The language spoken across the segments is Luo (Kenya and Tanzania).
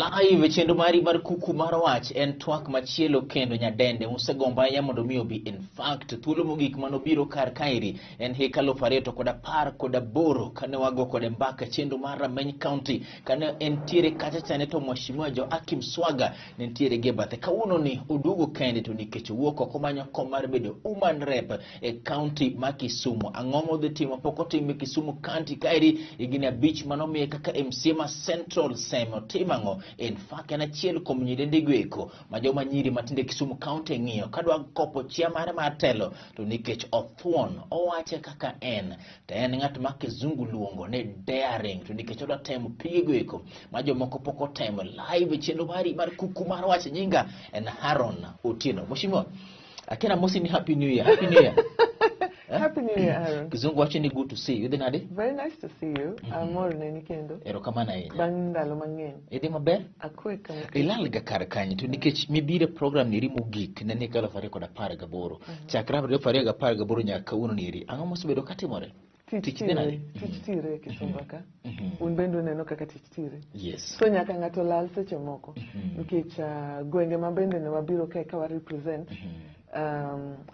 Live chenro mari mar kuku mar wach en twak machielo kendo nyadende musegombo ahinya mondo mi obi. In fact, thuolo mogik manobiro kar kaeri en hik 2018 kane wago kode mbaka chenro mar Rameny County kane entiere kacha chande to Mheshimiwa Joakim Swaga ne nitiere gi e bathe. Kawuono ni oduogo kende to nikech owuok oko manyo kom mar bedo woman rep e county ma Kisumu. Ang'o modhi timo pok otim e Kisumu County kaeri higni 5 manomiye kaka MCA ma Central Sem otim ang'o? In fact en achiel kuom nyidende go eko ma joma nyiri matindo e Kisumu County ng'iyo kadwa kopo chia mare mar telo to nikech othuon owache kaka en to en ng'at ma kizungu luongo ni daring to nikech odwa temo pige go eko ma jomoko pok otemo. Live e chenro mari mar kuku mar wach, nyinga en Haron Otieno. Mheshimiwa, akena mosi ni happy new year, happy new year. Eh? Happy New Year, Aaron. Kizungu wacho ni good to see you. Idhi nade? Very nice to see you. Amor neni kendo. Erokamano ahinya. Bang' ndalo mang'eny. Idhi maber? Akwe kama. Ilal ga kar kanyo to nikech mibiro e program niri mogik ne ni 2018. Chakre 2018 nyaka kawuono nieri, ang'o mosebedo katimore? Tich Tich dhi nade? tire. Tich tire e Kisumu ka. Un bende uneno kaka tich tire. So nyaka ng'ato lal seche moko. Nikech gwenge ma bende ne wabiro kae ka wa represent,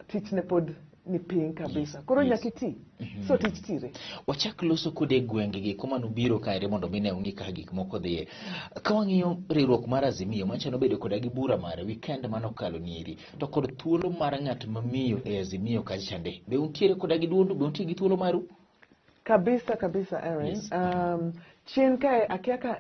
tich ne pod ni piny kabisa. Koro nyaka iti. So tich tire. Wachak loso kode e gwenge kuma nubiro kaere mondo mi ne ung'i kaka gik moko dhiye. Ka wang'iyo riwruok mar Azimio, manyiso nobedo koda gi bura mare weekend manokalo nieri, to kod thuolo mar ng'at mamiyo e Azimio kacha chande, be untiere koda gi duondu, be untie gi thuolo maru? Kabisa kabisa, Aaron. Chien kae akia ka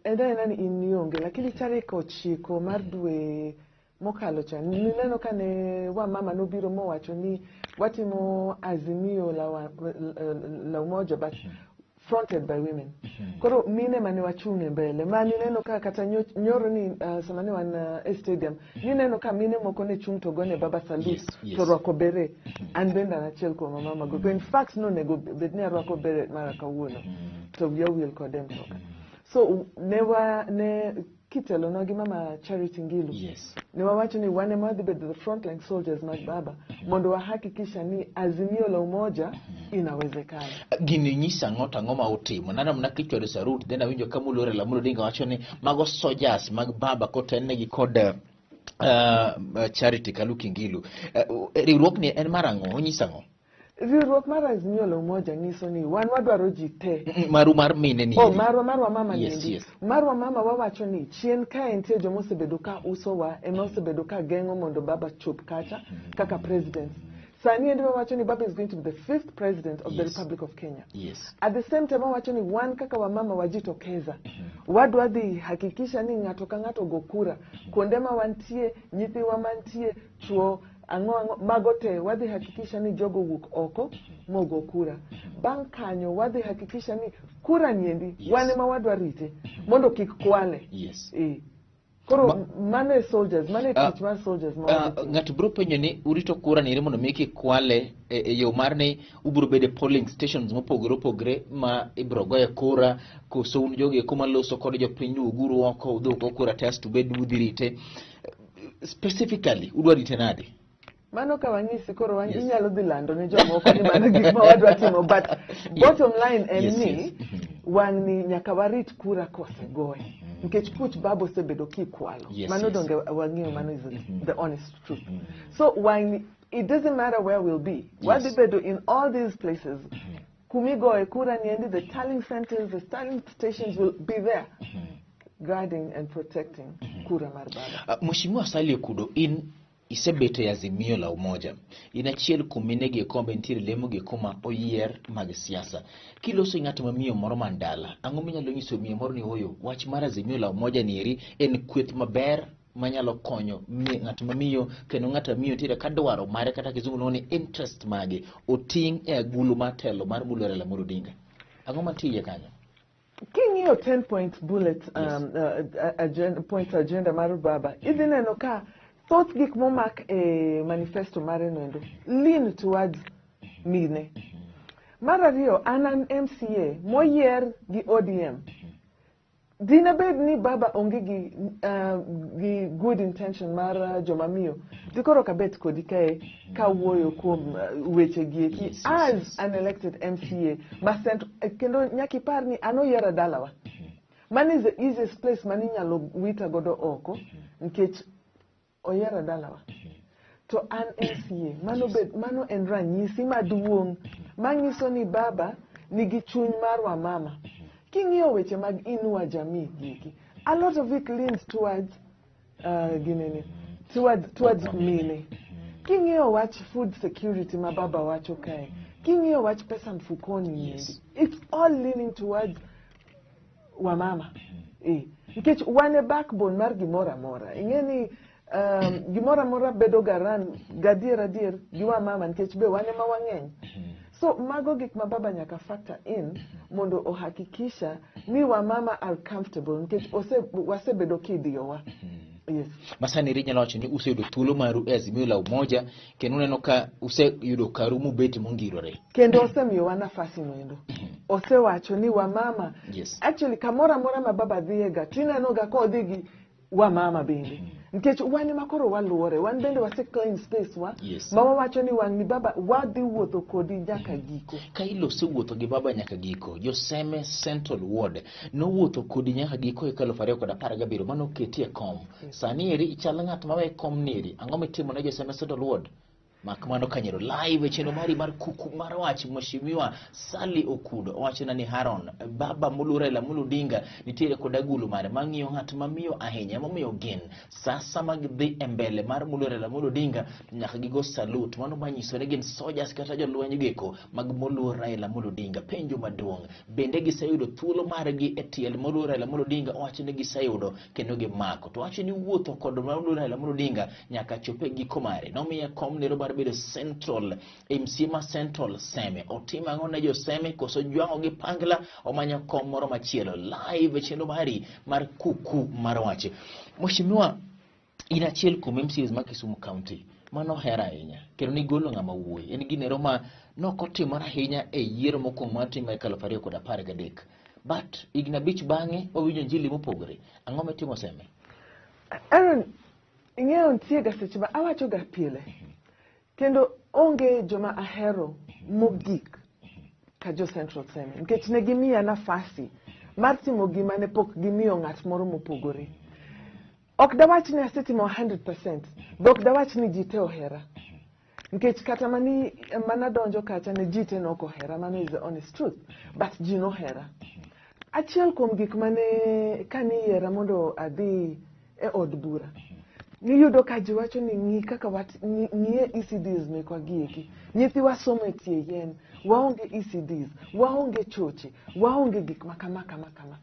en aena ni in nionge, lakini tarik 9 mar dwe mokalo cha nineno ka ne wamama nobiro mowacho ni watimo Azimio la Umoja but fronted by women. Koro mine mane wachung' e mbele ma nineno ka kata nyoro ni sama ne wan e stadium nineno ka mine moko ne chung' to gone baba salute to rwako beret. An bende an achiel kuom wamama go. In fact nonego bed ni arwako beret mara kawuono to wiya owil kode e mtoka. So ne wa ne kitelonwa gi Mama Charity Ngilu ne wawacho ni wan ema wadhi bedo the frontline soldiers mag baba mondo wahakikisha ni Azimio la Umoja inawezekana. Gini nyisa ang'o to ang'o ma utimo? Naneno mana kichwado sarut, then awinjo ka Mulore Raila Amolo Odinga wacho ni mago soldiers mag baba kotelnegi kod Charity Kaluki Ngilu. Riwruokni en mar ang'o? Onyiso ang'o? Riwruok mar Azimio la Umoja nyiso ni wan wadwaro ji te. Maru mar mine ni. Oh, marwa mama niendi. Marwa mama wawacho ni chien kae nitie joma osebedo ka usowa, ema osebedo ka geng'o mondo baba chop kacha kaka president. Sani endi wawacho ni baba is going to be the 5th president of the Republic of Kenya. At the same time wawacho ni wan kaka wamama wajitokeza. Wadwa dhi hakikisha ni ng'ato ka ng'ato go kura. Kuonde ma wantie, nyithiwa mantie, chuo, ang'o ang'o, mago te wadhi hakikisha ni jogo wuok oko mogo kura. Bang' kanyo wadhi hakikisha ni kura niendi wan ema wadwa rite mondo kik kwale. Koro mano e soldiers, mano e tich mar soldiers ma wadhi timo. Ng'ato biro penjo ni urito kura nieri mondo mi kik kwale e yo mar ni ubiro bedo e polling stations mopogore opogore ma ibiro goye kura, koso un jogi eko maloso kod jopiny duoguru oko udhi ugo kura te asto ubed udhi rite. Specifically, udwa rite nade? Mano ka wanyisi koro inyalo dhi lando ne jomoko ni mano gik ma wadwa timo, but bottom line en ni wang' ni nyaka warit kura kosegoye. Nikech kuch baba osebedo kikwalo. Mano donge wang'eyo, mano is the honest truth. So wang' ni, it doesn't matter where we'll be. Wadhi bedo in all these places. Kumigoye kura niendi, the tallying centers, the tallying stations will be there. Guarding and protecting kura mar baba. Mheshimiwa Sally Okudo, in isebet e Azimio la Umoja. In achiel kuom mine gi kombe nitiere lemo gi kuma oyier mag siasa. Kiloso ng'at ma miyo moro man dala, ang'o minyalo nyiso miyo moro ni oyo, wach mar Azimio la Umoja nieri en kweth maber manyalo konyo ng'at ma miyo, kendo ng'at ma miyo nitiere ka dwaro mare kata kizungu luongo ni interest mage oting' e agulu mar telo mar Mulu Raila Amolo Odinga. Ang'o mantie iye kanyo? King'iyo 10 point bullet, point agenda mar baba, idhi neno ka thoth gik momak e manifesto mare noendo lean towards mine. Mar ariyo, an an MCA moyier gi ODM. Dine bed ni baba onge gi good intention mar joma miyo, dikoro ok abet kodi kae kawuoyo kuom weche gi eki as an elected MCA ma kendo nyaka ipar ni an oyiera dalawa. Mano is the easiest place mane inyalo wita godo oko nikech oyiera dalawa. To an MCA, mano, bed, mano en ranyisi maduong' manyiso ni baba nigi chuny mar wamama. King'iyo weche mag Inua Jamii gieki, a lot of it leans towards ginene, towards mine. King'iyo wach food security ma baba wacho kae, king'iyo wach pesa mfukoni, it's all leaning towards wamama. Nikech wan e backbone mar gimoro amora. Ing'e ni gimoro amora bedo ga run gadier adier gi wamama nikech be wan ema wang'eny. So mago gik ma baba nyaka factor in mondo ohakikisha ni wamama are comfortable nikech wasebedo kidiyowa. Yes. Masani eri inyalo wacho ni useyudo thuolo maru e Azimio la Umoja kendo uneno ka useyudo karu mubet mongirore. Kendo osemiyowa nafasi noendo. Osewacho ni wamama actually kamoro amora ma baba dhiye ga tineno ga kodhi gi wamama bende. Nikech wan ema koro waluore, wan bende wase claim space wa ma wawacho ni wang' ni baba wadhi wuotho kodi nyaka giko. Ka ilosewuotho gi baba nyaka giko, Joseme Central Ward nowuotho kodi nyaka giko e 2017 mane oketi e kom. Sani eri ichal ng'at ma we kom nieri. Ang'o mitimo ne Joseme Central Ward? Mak mano kanyero live e chenro mari mar kuku mar wach. Mheshimiwa Sally Okudo owachona ni Haron baba moluor Raila Amolo Odinga nitiere kod agulu mare mang'iyo ng'at mamiyo ahinya, emomiyo gin sasa ma gidhi e mbele mar moluor Raila Amolo Odinga to nyaka gigo salute. Mano manyiso ni gin soldiers kata jolweny geko mag moluor Raila Amolo Odinga. Penjo maduong', bende giseyudo thuolo margi e tiel moluor Raila Amolo Odinga? Owacho ni giseyudo kendo gimako. To wacho ni wuotho kod moluor Raila Amolo Odinga nyaka chop e giko mare. Nomiye kom nero mar bedo Central MCA ma Central Seme. Otimo ang'o ne jo Seme koso jwang'o gi pangla omanyo kom moro machielo? Live e chenro mari mar kuku mar wach. Mheshimiwa, in achiel kuom MCAs ma Kisumu County mano ohero ahinya kendo nigolo ng'ama wuoyi. En ginero ma nokotimore ahinya e yiero mokwongo matim e 2013. But higni 5 bang'e wawinjo injili mopogore. Ang'o mitimo Seme? Aaron, ing'eyo nitie ga seche ma awacho ga pile kendo onge joma ahero mogik ka jo Central Seme nikech ne gimiya nafasi mar timo gima ne pok gimiyo ng'at moro mopogore. Ok dawach ni asetimo 100%, be ok dawach ni ji te ohera. Nikech kata mani mana donjo kacha ne ji te nok ohera, mano is the honest truth. But ji nohera. Achiel kuom gik mane kaniyiera mondo adhi e od bura, niyudo ka ji wacho ni ng'i kaka ng'iye ECDs mekwa gieki. Nyithiwa somo e tie yien, waonge ECDs, waonge choche, waonge gik ma kama kama kama.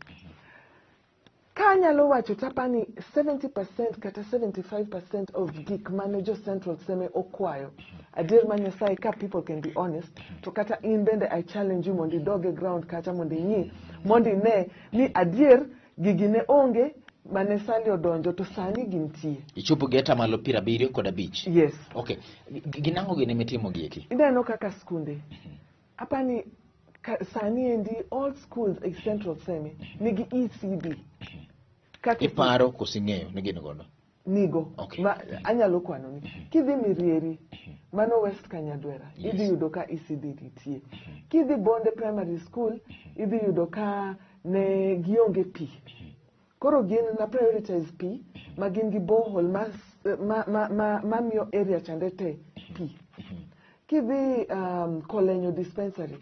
Ka anyalo wacho tapani 70% kata 75% of gik mane jo Central Seme okwayo. Adier ma Nyasaye ka people can be honest, to kata in bende I challenge you mondo idog e ground kacha mondo ing'i, mondo ine ni adier gigi ne onge mane Sally odonjo to sani gintie. Ichopo gi atamalo 75. Yes. Okay. Ginang'o gini mitimo gieki? Ineno kaka skunde. Apani sani endi all schools e Central Seme nigi ECD. Kaka Iparo koso ing'eyo ni gin godo? Nigo. Okay. Ma anyalo kwano ni. Kidhi Mirieri, mano West Kanyadwera, idhi yudo ka ECD nitie. Kidhi Bonde Primary School, idhi yudo ka ne gionge pi. Koro gin na prioritize pi, ma gin gi borehole ma miyo area chande te pi. Kidhi Kolenyo dispensary,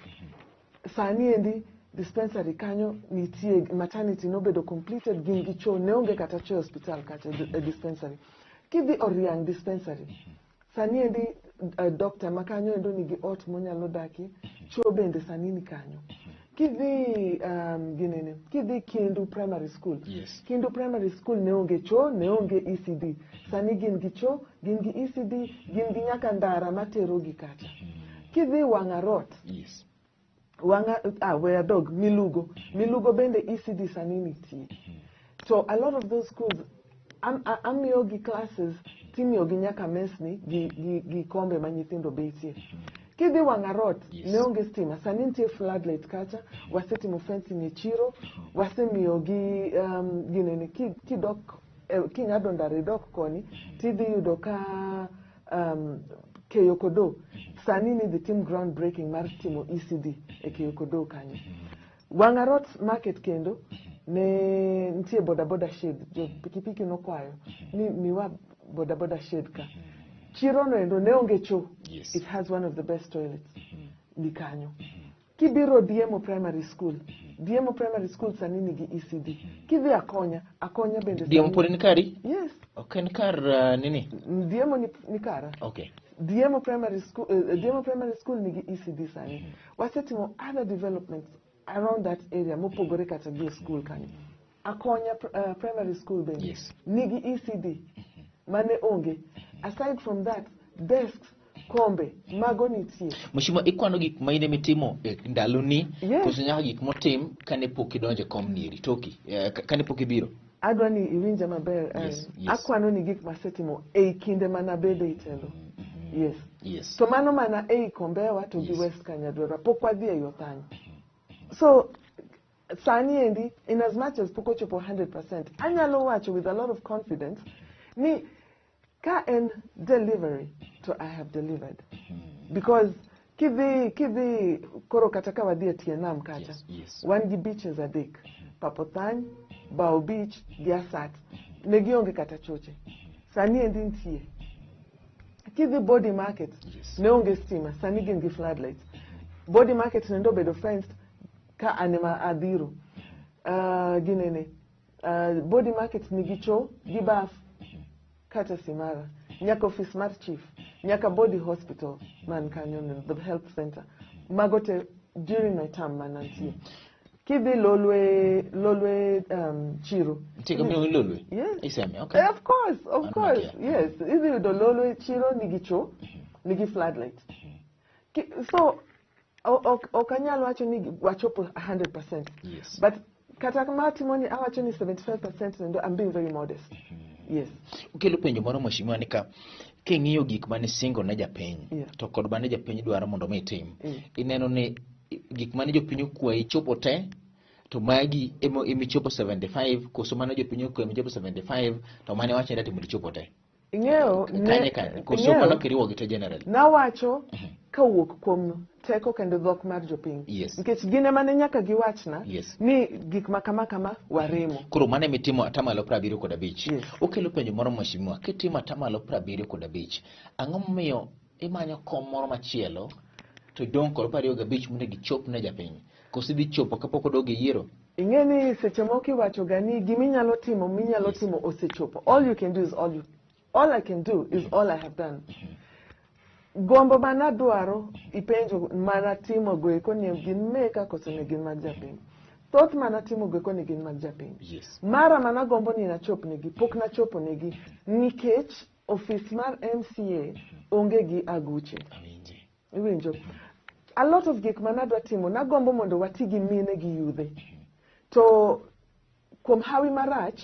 sani endi dispensary kanyo nitie maternity nobedo completed, gin gi choo, ne onge kata choo e hospital kacha e dispensary. Kidhi Oriang dispensary, sani endi doctor ma kanyo endo nigi ot monyalo dakie, choo bende sani ni kanyo. Kidhi ginene, kidhi Kindu Primary School, Kindu Primary School ne onge choo, ne onge ECD. Sani gin gi choo, gin gi ECD, gin gi nyaka ndara materogi kacha. Kidhi Wang'arot, Wanga, we adog, Milugo. Milugo bende ECD sani nitie. So a lot of those schools, amiyogi classes, timiyogi nyaka mesni gi kombe ma nyithindo betie. Kidhi Wang'arot, ne onge stima, sani nitie floodlight kacha, wasetimo fencing e chiro, wasemiyogi ginene, kidok, king'ado ndara idok koni, tidhi yudo ka Keyo Kodo, sani nidhi tim ground breaking mar timo ECD e Keyo Kodo kanyo. Wang'arot market kendo, Ne nitie bodaboda shed, jo pikipiki nokwayo ni miwa bodaboda shed ka. Chiro no endo ne onge cho. It has one of the best toilets ni kanyo. Kibiro Diemo Primary School, Diemo Primary School sani nigi ECD. Kidhi Akonya, Akonya bende Diemo pod en kari? Yes. Ok en kar nini? Diemo ni kara. Diemo Primary School, Diemo Primary School nigi ECD sani. Wasetimo other developments around that area mopogore kata gi school kanyo. Akonya Primary School bende nigi ECD mane onge. Aside from that, desks, kombe, mago nitie. Mheshimiwa, ikwano gik ma in mitimo e ndaloni koso nyaka gik motim kane pok idonjo e kom nieri toki kane pok ibiro? Adwa ni iwinja maber. Akwano ni gik masetimo ei kinde manabedo e telo. Yes. To mano mana ei Kombewa to gi West Kanyadwera pok wadhi ei Othany. So sani endi, in as much as pok ochopo 100%, anyalo wacho with a lot of confidence ni ka en delivery to I have delivered. Because kidhi koro kata ka wadhi e tie nam kacha, wan gi beaches adek, Papothany, Bao Beach gi Asat. Ne gionge kata choche. Sani endi nitie. Kidhi Body Market, ne onge stima, sani gin gi floodlights. Body Market nendo obedo fenced ka an ema adhiro. Ginene. Body Market nigi cho, gi baf, kata simara. Nyaka office mar chief, nyaka Body Hospital man kanyo, the health center. Mago te during my term manantie. Kidhi Lolwe Chiro. Nitie kama iluongo ni Lolwe? Yes. Iseme, okay. Of course, of course. Yes. Idhi yudo Lolwe Chiro nigi cho, nigi floodlight. So ok anyal wacho ni wachopo 100%. But kata matimo ni awacho ni 75% nendo, I'm being very modest. Yes. Okelo penjo moro mheshimiwa ni ka king'iyo gik mane singo ne japiny to kod mane japiny dwaro mondo mi itim, ineno ni gik mane jopiny okwayi chopo te, to magi emo imichopo 75, koso mane jopiny okwayi michopo 75 to mane wacho ni timo chopo te? Ing'eyo, Kanye kanye? Koso mano kiriwo gi te general? Nawacho kawuok kuom teko kendo dhok mar jopiny. Nikech gin ema ne nyaka giwachna ni gik ma kama kama waremo. Koro mano emitimo atamalo 75. Okelo penjo moro mheshimiwa, kitimo atamalo 75, ang'o momiyo imanyo kom moro machielo to idong' kod 25 mondo gichop ne japiny? Koso idhi chopo kapok odog e yiero? Ing'e ni seche moko iwacho ga ni giminyalo timo minyalo timo osechopo. All you can do is all you, all I can do is all I have done. Gombo manadwaro ipenjo manatimo goeko ni gin meka koso ne gin mag japiny. Thoth manatimo goeko ni gin mag japiny. Mara managombo ni nachop negi, pok nachopo negi nikech ofis mar MCA onge gi aguche. Iwinjo? A lot of gik manadwa timo, nagombo mondo wati gi mine gi yudhe. To kuom hawi marach,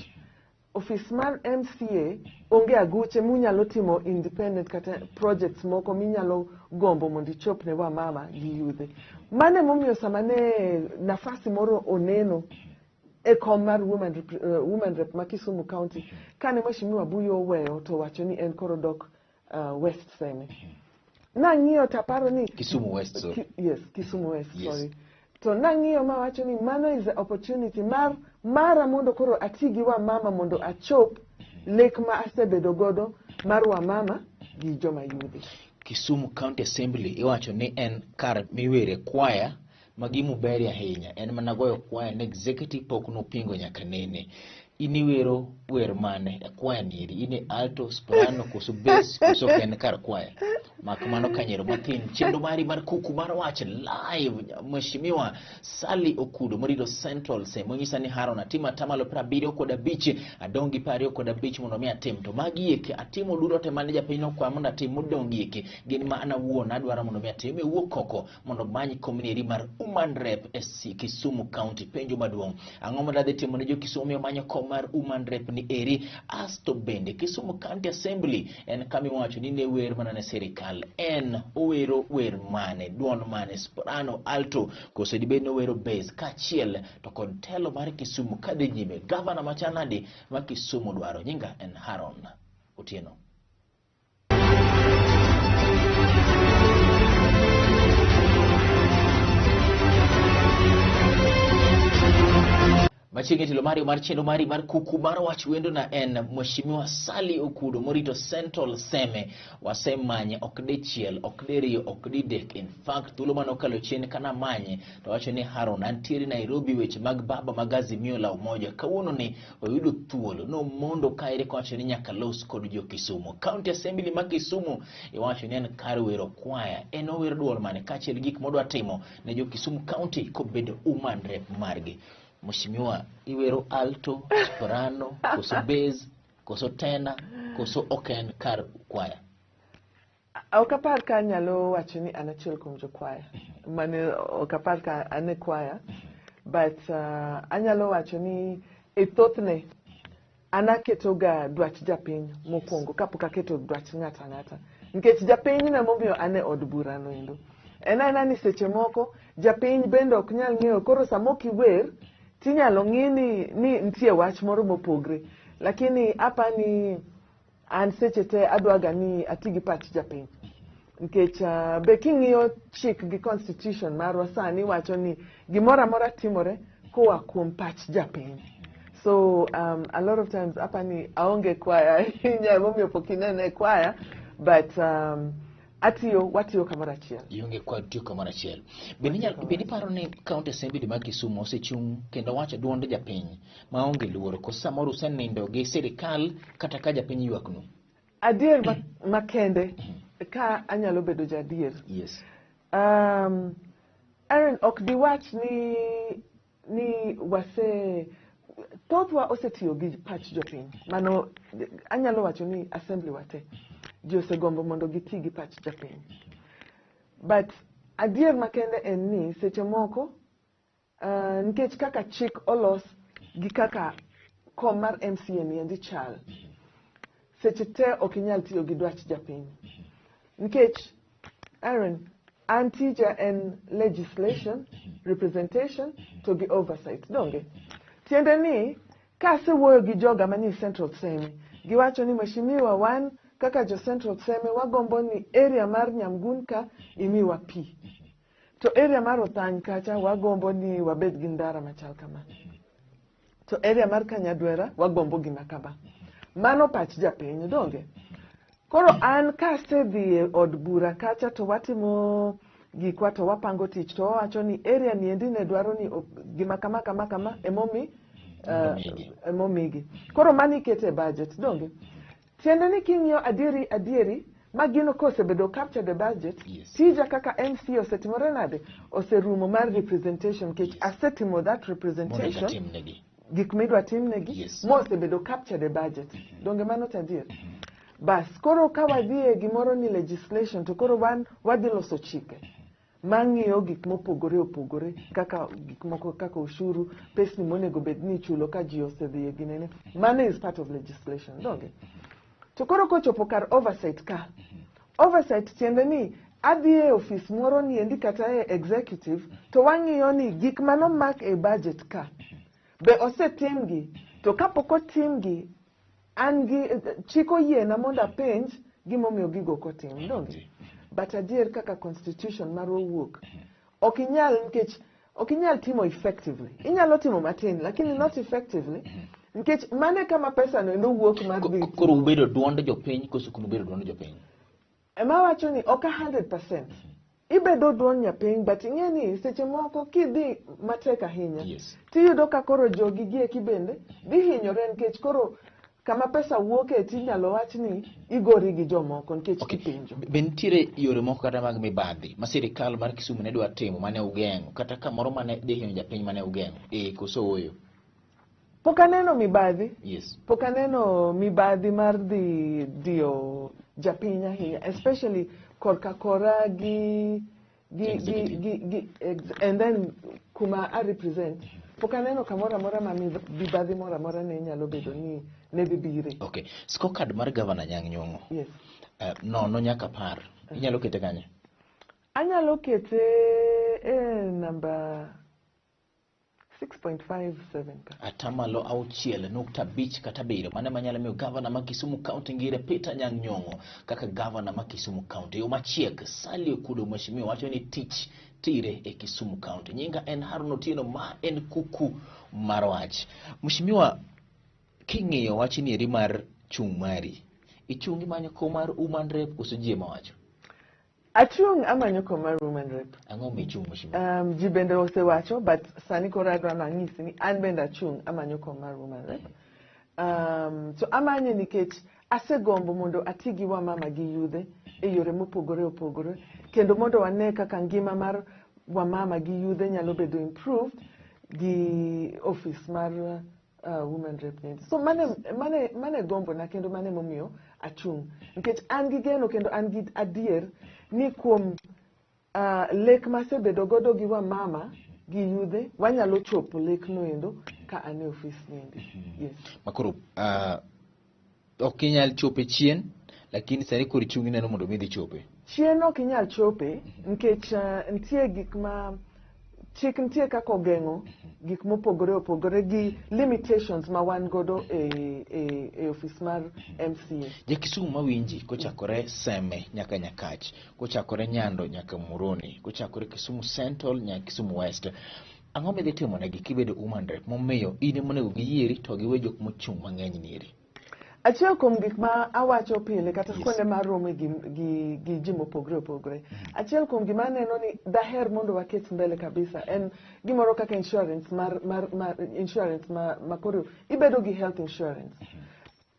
ofis mar MCA onge aguche munyalo timo independent kata projects moko minyalo gombo mondo ichop ne wamama gi yudhe. Mano emomiyo sama ne nafasi moro oneno e kom mar woman rep ma Kisumu County, kane Mheshimiwa Buyo oweyo to wacho ni en koro dok West Seme. Nang'iyo taparo ni Kisumu West, sorry. Yes, Kisumu West, sorry. To nang'iyo mawacho ni mano is the opportunity mar mara mondo koro ati gi wamama mondo achop lek ma asebedo godo mar wamama gi joma yudhe. Kisumu County Assembly iwacho ni en kar miwere kwaya ma gimuberie ahinya, en mana goyo kwaya ne executive pok nopingo nyaka nene. In iwero wer mane e kwaya nieri? In e alto, soprano koso bass koso ok en kar kwaya? Mak mano kanyero mathin, chenro mari mar kuku mar wach live, Mheshimiwa Sally Okudo morito Central Seme onyisa ni Haron atimo atamalo 75, adong' gi 25 mondo mi atim. To magi eki atimo duto te mane japiny nokwaya mondo atim, modong' gi eki gin ma an awuon adwaro mondo mi atim. E wuok oko mondo many kom nieri mar Woman Rep e Kisumu County. Penjo maduong', ang'o ma dadhi timo ne jo Kisumu miyo manyo kom mar Woman Rep ni eri? Asto bende Kisumu County Assembly en kama iwacho ni ne wer mana ne sirikal. En owero wer mane, duond mane, soprano, alto koso dibed ni owero bass? Kaachiel to kod telo mar Kisumu kadhi nyime, gavana machalnadi ma Kisumu dwaro? Nyinga en Haron Otieno. Machiegni telo mari mar chenro mari mar kuku mar wach wendo na en Mheshimiwa Sally Okudo morito Central Seme. Wasemanye ok dichiel, ok diriyo, ok didek. In fact, thuolo mane okalo chien kana manye to wacho ni Haron antiere Nairobi weche mag baba mag Azimio la Umoja. Kawuono ni oyudo thuolo nomondo kaere kowacho ni nyaka los kod jo Kisumu. County Assembly ma Kisumu iwacho ni en kar wero kwaya. En owero duol mane kaachiel gi gik modwa timo ne jo Kisumu County kobedo woman rep margi. Mheshimiwa, iwero alto, soprano, koso bass, koso tenor, koso ok en kar kwaya? Ok apar ka anyalo wacho ni an achiel kuom jokwaya. Mane ok apar ka an e kwaya. But anyalo wacho ni e thothne an aketoga dwach japiny mokwongo kapok aketo dwach ng'ato ang'ata. Nikech japiny no emomiyo an e od bura no endo. En aena ni seche moko japiny bende ok nyal ng'eyo koro sama ok iwer tinyalo ng'i ni nitie wach moro mopogre. Lakini apani an seche te adwaga ni ati gi pach japiny. Nikech be king'iyo chik gi constitution marwa sani wacho ni gimoro amora timore koa kuom pach japiny. So a lot of times apani aonge kwaya ahinya emomiyo pok inena e kwaya but atiyo watiyo kamoro achiel. Ionge kwa tiyo kamoro achiel. Bende iparo ni County Assembly ma Kisumu osechung' kendo wacho duond japiny maonge luoro koso samoro usenindo gi sirikal kata ka japiny ywaknu? Adier makende ka anyalo bedo jaadier. Yes. Aaron, ok diwach ni wase thothwa osetiyo gi pach jopiny. Mano anyalo wacho ni assembly wate ji osegombo mondo giti gi pach japiny. But adier makende en ni seche moko nikech kaka chik olos gi kaka kom mar MCA ni endi chal, seche te ok inyal tiyo gi dwach japiny. Nikech Aaron, an tija en legislation, representation to gi oversight, donge? Tiende ni kasewuoyo gi joga manie Central Seme, giwacho ni mheshimiwa wan kaka jo Central Seme wagombo ni area mar Nyamgun ka imiwa pi. To area mar Othany kacha wagombo ni wabed gi ndara machal kama. To area mar Kanyadwera wagombo gima kama. Mano pach japiny, donge? Koro an kasedhi e od bura kacha to watimo gikwa to wapango tich to wawacho ni area ni endi ne dwaro ni gima kama kama kama emomi emomigi. Koro mano ikete e budget, donge? Tiende ni king'iyo adieri adieri ma gino kosebedo captured e budget, tija kaka MC osetimore nade? Oserumo mar representation nikech asetimo that representation gik midwa timnegi mosebedo captured e budget. Donge mano to adier? Bas, koro ka wadhi e gimoro ni legislation to koro wan wadhi loso chike mang'iyo gik mopogore opogore kaka gik moko kaka ushuru, pesni monego bed ni ichulo ka ji osedhi e ginene. Mano is part of legislation, donge? To koro kochopo kar oversight ka, oversight tiende ni adhi e ofis moro ni endi kata e executive to wang'iyo ni gik manomak e budget ka be osetimgi, to kapok otimgi an gi chik oyiena mondo apenj gimomiyo gigo ok otim, donge? But adier kaka constitution marwa wuok, ok inyal nikech ok inyal timo effectively. Inyalo timo matin lakini not effectively nikech mano e kama pesa no endo wuok mar dhi. Koro ubedo duond jopiny koso kun ubedo duond jopiny? Ema wacho ni ok 100%. Ibedo duond nyapiny but ing'e ni seche moko kidhi matek ahinya tiyudo ka koro jogi gieki bende dhi hinyore nikech koro kama pesa wuoke tinyalo wach ni igori gi jomoko nikech ipenjo. Be nitiere yore moko kata mag mibadhi ma sirikal mar Kisumu ne dwa timo mane ugeng'o kata kamoro mane dhi hinyo japiny mane ugeng'o? Koso ooyo? Pok aneno mibadhi. Pok aneno mibadhi mar dhi diyo japiny ahinya, especially korka kora gi and then kuma a represent. Pok aneno kamoro amora ma mibadhi moro amora ne nyalo bedo ni ne dhi bire. Okay. Scorecard mar Governor Anyang' Nyong'o. Yes. 0 nyaka 10. Inyalo kete kanye? Anyalo kete e namba 6.57 ka. Atamalo 6.5 kata 7. Mano ema nyalo miyo Governor ma Kisumu County ngire Peter Anyang' Nyong'o kaka Governor ma Kisumu County. Yo machiek, Sally Okudo Mheshimiwa wacho ni tich tire e Kisumu County. Nyinga en Harun Otieno, ma en Kuku mar Wach. Mheshimiwa, king'iyo wachni eri mar chung' mari, ichung' imanyo kom mar woman rep koso ji ema wacho? Achung' amanyo kom mar woman rep. Ang'o michung', mheshimiwa? Ji bende osewacho, but sani koro adwa nang'isi ni an bende achung' amanyo kom mar woman rep. So amanye nikech asegombo mondo ati gi wamama gi yudhe e yore mopogore opogore, kendo mondo wane kaka ngima mar wamama gi yudhe nyalo bedo improved gi office mar women rep ni. So mane gombo na kendo mane momiyo achung', nikech an gi geno kendo an gi adier ni kuom lek masebedo godo gi wamama gi yudhe wanyalo chopo lek noendo ka an e ofis niendi. Yes. Makoro ok inyal chope chien, lakini sani koro ichung' ineno mondo mi idhi chope. Chien ok inyal chope nikech nitie gik ma chik nitie kaka ogeng'o gik mopogore opogore gi limitations ma wan godo e ofis mar MCA. Ja Kisumu mawinji kochakore Seme nyaka Nyakach, kochakore Nyando nyaka Muhoroni, kochakore Kisumu Central nyaka Kisumu West. Ang'o midhi timo negi kibedo woman rep momiyo in ema onego giyieri to giwe jok mochung' mang'eny nieri? Achiel kuom gik ma awacho pile kata kuonde ma arome gi ji mopogore opogore. Achiel kuom gima aneno ni daher mondo waket mbele kabisa en gimoro kaka insurance mar insurance ma koro ibedo gi health insurance.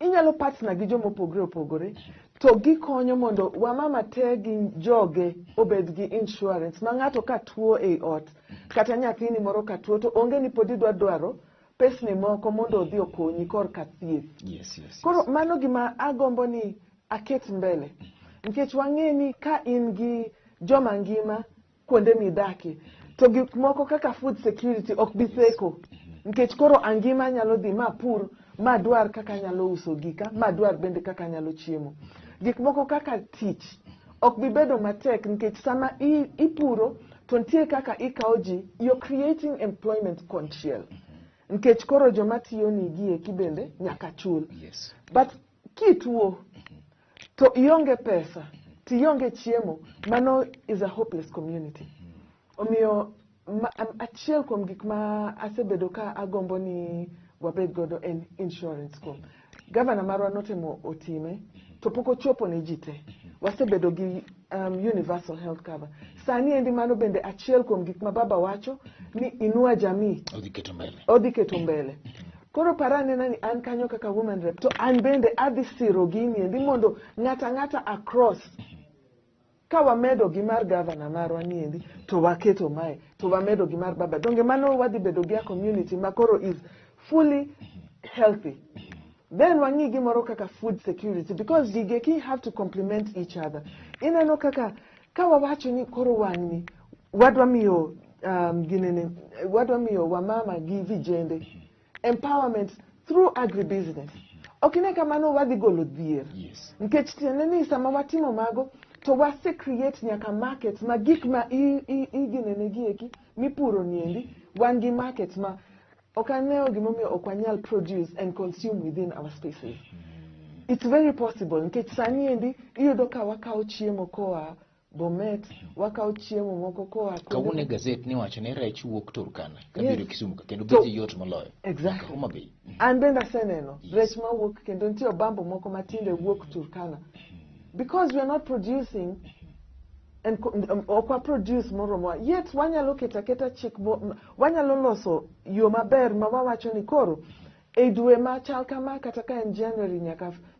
Inyalo partner gi joma opogore opogore to gikonyo mondo wamama te gi joge obed gi insurance ma ng'ato ka tuo ei ot kata nyathini moro ka tuo to onge ni pod idwa dwaro pesni moko mondo odhi okonyi korka thieth. Koro mano gima agombo ni aket mbele nikech wang'e ni ka in gi joma ngima kuonde midakie to gik moko kaka food security ok bi theko nikech koro angima nyalo dhi ma pur ma dwar kaka anyalo uso gika ma dwar bende kaka anyalo chiemo. Gik moko kaka tich ok bi bedo matek nikech sama ipuro to nitie kaka ikawo ji, you're creating employment konchiel nikech koro joma tiyo ni gi eki bende nyaka chul. But kituo to ionge pesa to ionge chiemo, mano is a hopeless community. Omiyo achiel kuom gik ma asebedo ka agombo ni wabed godo en insurance. Kuom gavana marwa notemo otime to pok ochopo ne ji te. Wasebedo gi universal health cover. Sani endi mano bende achiel kuom gik ma baba wacho ni inua jamii odhi keto mbele. Odhi keto mbele. Koro para anena ni an kanyo kaka woman rep to an bende adhi siro gini endi mondo ng'ata ang'ata across ka wamedo gi mar gavana marwa niendi to waketo mae to wamedo gi mar baba, donge mano wadhi bedo gi a community ma koro is fully healthy. Then wang'i gimoro kaka food security, because gigeki have to complement each other. Ineno kaka ka wawacho ni koro wang'ni wadwa miyo ginene wadwa miyo wamama gi vijende empowerment through agribusiness, ok ine kamano wadhi golo dhier? Nikech tiende ni sama watimo mago to wase create nyaka market ma gik ma iginene gi eki mipuro niendi wan gi market ma ok aneo gimomiyo ok wanyal produce and consume within our spaces. It's very possible nikech sani endi iyudo ka wakawo chiemo koa Bomet, wakawo chiemo moko koa Kawuono e gazet niwacho ni rech wuok Turkana kabiro Kisumu ka kendo beche yot moloyo. Homa Bay. An bende aseneno rech mawuok kendo nitie obambo moko matinde wuok Turkana because we are not producing and ok wa produce moromowa. Yet wanyalo keto aketa chik wanyalo loso yo maber ma wawacho ni koro e dwe machal kama kata ka en January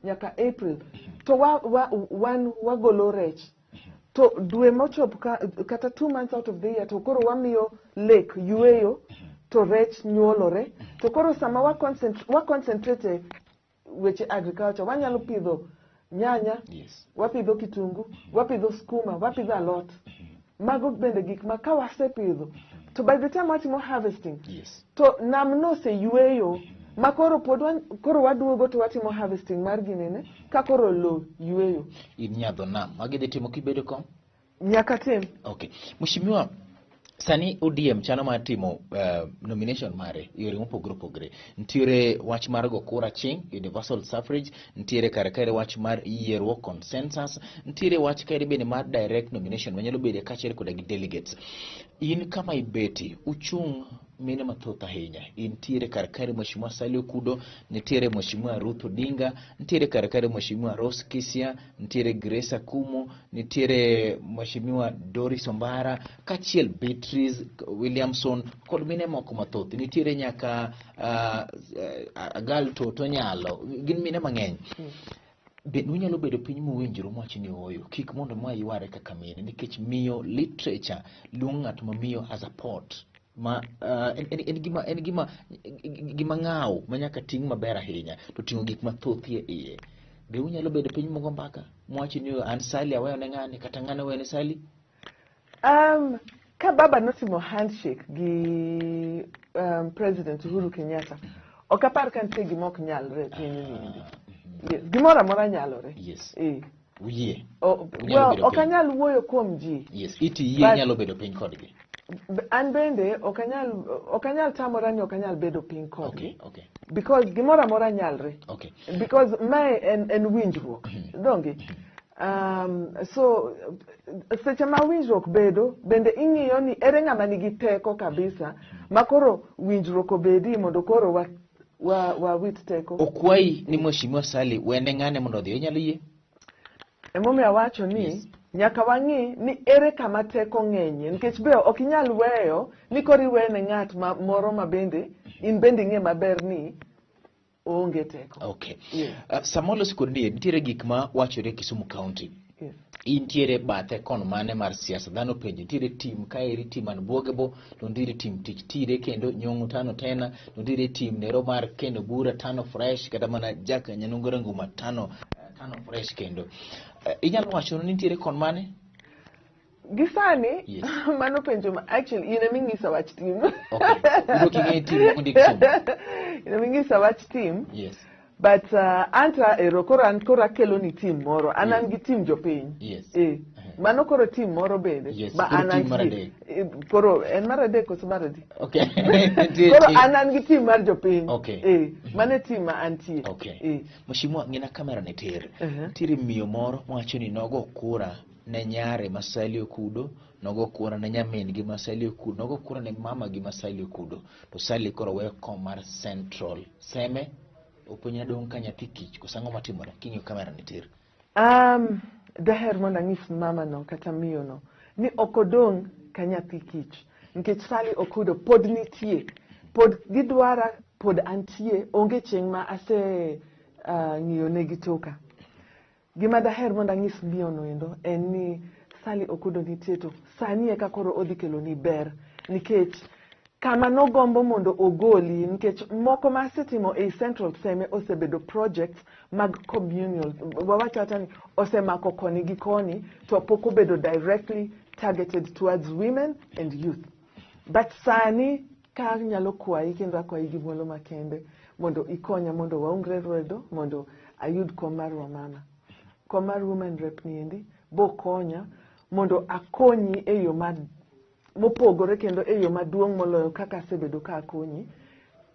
nyaka April to wan wagolo rech to dwe mochop kata 2 months out of the year to koro wamiyo lake yueyo to rech nyuolore. To koro sama wa concentrate e weche agriculture, wanyalo pidho nyanya, wapidho kitungu, wapidho skuma, wapidho alot. Mago bende gik ma ka wasepidho to by the time watimo harvesting to nam noseyweyo ma koro pod koro waduogo to watimo harvesting mar ginene ka koro lo yweyo. In nyadho nam magi dhi timo kibedo kom? Nyaka tim. Okay. Mheshimiwa, Sani ODM chano mar timo nomination mare yore mopogore opogore. Nitiere wach mar go kura chieng', universal suffrage, nitiere kar kaere wach mar yierruok consensus, nitiere wach kaere bende mar direct nomination manyalo bedo kaachiel koda gi delegates. In kama ibeti, uchung' mine mathoth ahinya. Intiere kar kaere Mheshimiwa Sally Okudo, nitiere Mheshimiwa Ruth Odinga, nitiere kar kaere Mheshimiwa Rose Kisia, nitiere Grace Akumo, nitiere Mheshimiwa Doris Ombara, kaachiel Beatrice Williamson kod mine moko mathoth. Nitiere nyaka Agal Toto Nyalo, gin mine mang'eny. Be unyalo bedo piny muwinjru mwach ni ooyo, kik mondo ma yware kaka mine, nikech miyo literature luongo ng'at ma miyo as a pot ma en gima ng'aw ma nyaka ting' maber ahinya to ting'o gik mathoth e iye. Be unyalo bedo piny mugo mbaka mwach ni an Sally aweyo ne ng'ani kata ng'ani oweyo ne Sally? Ka baba notimo handshake gi President Uhuru Kenyatta, ok apar ka nitie gima ok nyalre e piny ni endi. Yes, gimoro amora nyalore. Uyie. Oh, Unyalo well, bedo ok piny. anyal wuoyo kuom ji. Yes, iti yie nyalo bedo piny kodgi. An bende ok anyal tamora ni ok anyal bedo piny kodgi. Because gimoro amora nyalre. Because mae en winjruok. Donge? So seche ma winjruok bedo bende ing'iyo ni ere ng'ama nigi teko kabisa ma koro winjruok obedi mondo koro wa wit teko. Okwayi ni Mheshimiwa Sally wene ng'ane mondo odhi, inyalo yie? Emomiyo awacho ni nyaka wang'i ni ere kama teko ng'enyie, nikech be ok inyal weyo ni koro iwene ng'at ma moro ma bende in bende ing'e maber ni oonge teko. Sama waloso kod nie, nitiere gik ma wachore Kisumu County. Intiere bathe kon mane mar siasa? Dhano penjo, nitiere team kaeri, team Unbwogable, to nitiere team Tich Tire kendo Nyong'o Tano Tena, to nitiere team Nero mar Kendo Bura Tano Fresh, kata mana Jack Nyanungo Ranguma Tano Fresh kendo. Inyalo wacho ni nitiere kon mane? Gi sani mano penjo ma actually in ema ing'isa wach team. Okay. Ibiro king'e team moko ndik Kisumu. In ema ing'isa wach team. But anta ero koro an koro akelo ni team moro. An gi team jopiny. Mano koro team moro bende. Ba Koro an team mar antie. adek. Koro en mar adek koso mar adi? Nitie Koro team. an gi team mar jopiny. Mano e team ma antie. Mheshimiwa, ng'ina kamera ne tir. Nitiere miyo moro wacho ni nogo kura ne nyare ma Sally Okudo, nogo kura ne nyamin gi ma Sally Okudo, nogo kura ne mama gi ma Sally Okudo. To Sally koro weyo kom mar Central. Seme, openjo dong' ka nyathi kich, koso ang'o matimore? King'iyo kamera ne tir. Daher mondo anyis mama no kata miyo no ni ok odong' ka nyathi kich, nikech Sally Okudo pod nitie, pod gidwara, pod antie, onge chieng' ma ase ng'iyo negi toka. Gima daher mondo anyis miyo no endo en ni Sally Okudo nitie, to sani eka koro odhi kelo ni ber, nikech kama nogombo mondo ogoli, nikech moko ma asetimo ei Central Seme osebedo projects mag communal, wawacho hata ni osemako koni gi koni, to pok obedo directly targeted towards women and youth. But sani ka anyalo kwayi kendo akwayi gi muolo makende mondo ikonya mondo waungre lwedo mondo ayud kom mar wamama, kom mar women rep ni endi bokonya mondo akonyi e yo ma mopogore kendo e yo maduong' moloyo kaka asebedo ka akonyi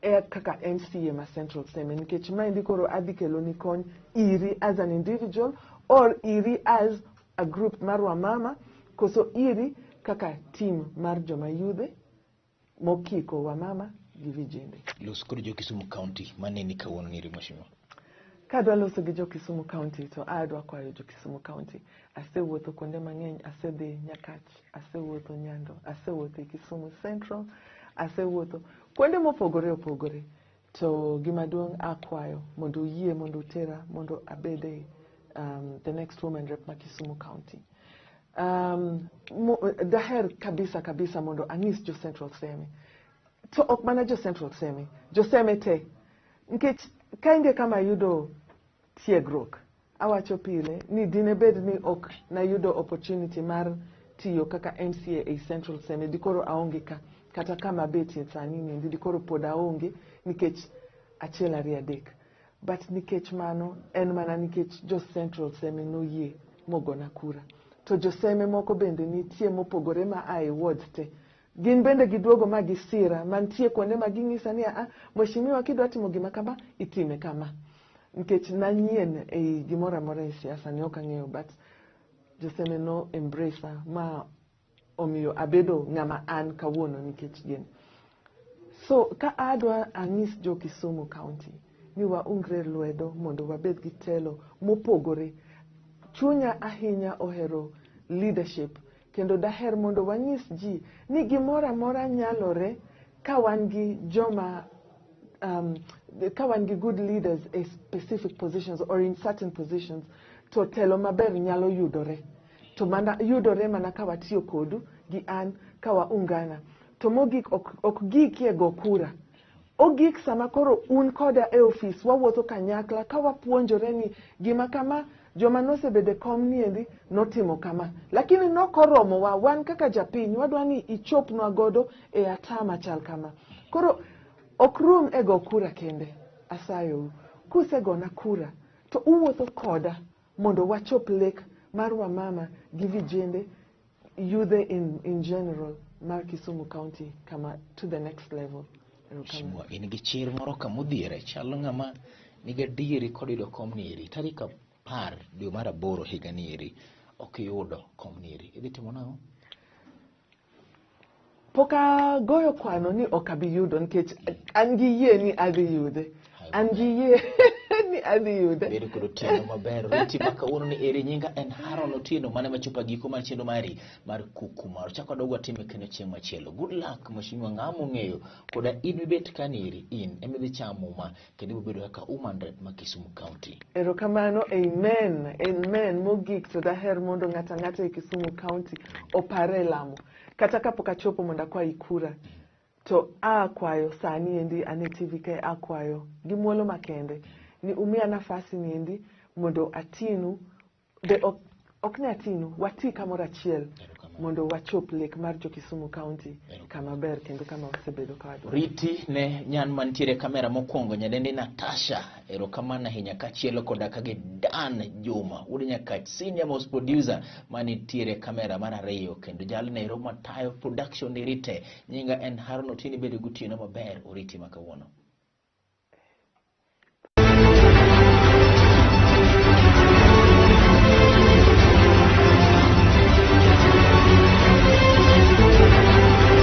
e kaka MCA ma Central Seme, nikech maendi koro adhi kelo ni kony iri as an individual or iri as a group mar wamama koso iri kaka team mar joma yudhe mokiko wamama gi vijende. Los kod jo Kisumu County maneni kawuono niri, Mheshimiwa. Kadwa loso gi jo Kisumu County, to adwa kwayo jo Kisumu County. Asewuotho kuonde mang'eny, asedhi Nyakach, asewuotho Nyando, asewuotho e Kisumu Central, asewuotho kuonde mopogore opogore. To gima duong' akwayo mondo uyie mondo utera mondo abede the next woman rep ma Kisumu County. Daher kabisa kabisa mondo anyis jo Central Seme, to ok mana jo Central Seme, jo Seme te, nikech ka inge kama yudo tiegruok, awacho pile ni dine bed ni ok nayudo opportunity mar tiyo kaka MCA ei Central Seme, dikoro aonge ka kata kama abetie sani niendi dikoro pod aonge, nikech achiel ariyo adek. But nikech mano en mana nikech jo Central Seme noyie mogona kura, to jo Seme moko bende nitie mopogore ma a e wards te. Gin bende giduogo ma gisira mantie kuonde ma ging'isa ni a mheshimiwa kidwa timo gima kama itime kama. Nikech nanyien ei gimoro amora e siasa ne ok ang'eyo, but Joseme no embrace ma omiyo abedo ng'ama an kawuono nikech gin. So ka adwa anyis jo Kisumu County ni waungre lwedo mondo wabed gi telo mopogore. Chunya ahinya ohero leadership kendo daher mondo wanyis ji ni gimoro amora nyalore ka wan gi joma ka wan gi good leaders e specific positions or in certain positions, to telo maber nyalo yudore. To mana yudore mana ka watiyo kodu gi an ka waungana. To mogik ok gikie go kura. Ogik sama koro un koda e ofis wawuotho kanyakla ka wapuonjore ni gima kama joma nosebedo e kom niendi notimo kama, lakini nokoromowa wan kaka japiny wadwa ni ichopnwa godo e ata machal kama. Koro ok rum e go kura kende, asayou kusegona kura to uwuotho koda mondo wachop lek mar wamama gi vijende, yudhe in general mar Kisumu County kama to the next level. Mheshimiwa, in gi chir moro kamodhiere, chalo ng'ama nigi adieri kod yudo kom ni eri. Tarik 10 dwe mar 8 higa ni eri, ok iyudo kom ni eri. Idhi timo nang'o? Pok agoyo kwano ni ok abi yudo nikech an gi yie ni adhi yude. An gi yie ni adhi yude. Bedo kod otieno maber. Riti ma kawuono ni eri nyinga en Harold Otieno mane machopo giko mar chenro mari mar Kuku Mar. Chako wadogo watime kendo chieng' machielo. Good luck mheshimiwa, ng'ama ong'eyo koda in mibet kani eri in ema idhi chamo muma kendo ibiro bedo kaka woman rep ma Kisumu County. Erokamano, amen, amen. Mogik to daher mondo ng'ato ang'ata e Kisumu County opare e lamo. Kata kapok achopo mondo akwayi kura, to akwayo sani endi an e TV kae akwayo gi muolo makende ni umiya nafasi ni endi mondo atinu, be ok ni atinu, wati kamoro achiel mondo wachop lek mar jo Kisumu County kama ber kendo kama wasebedo ka wadwaro. Riti ne nyan mantiere kamera mokwongo nyadendi Natasha, erokamano ahinya kaachiel koda ka gi Dan Juma wuod Nyakach, senior most producer manitiere kamera mar 2 kendo jalno ero matayo production ni rite. Nyinga en Haron Otieno, ibedo gotieno maber, oriti ma kawuono.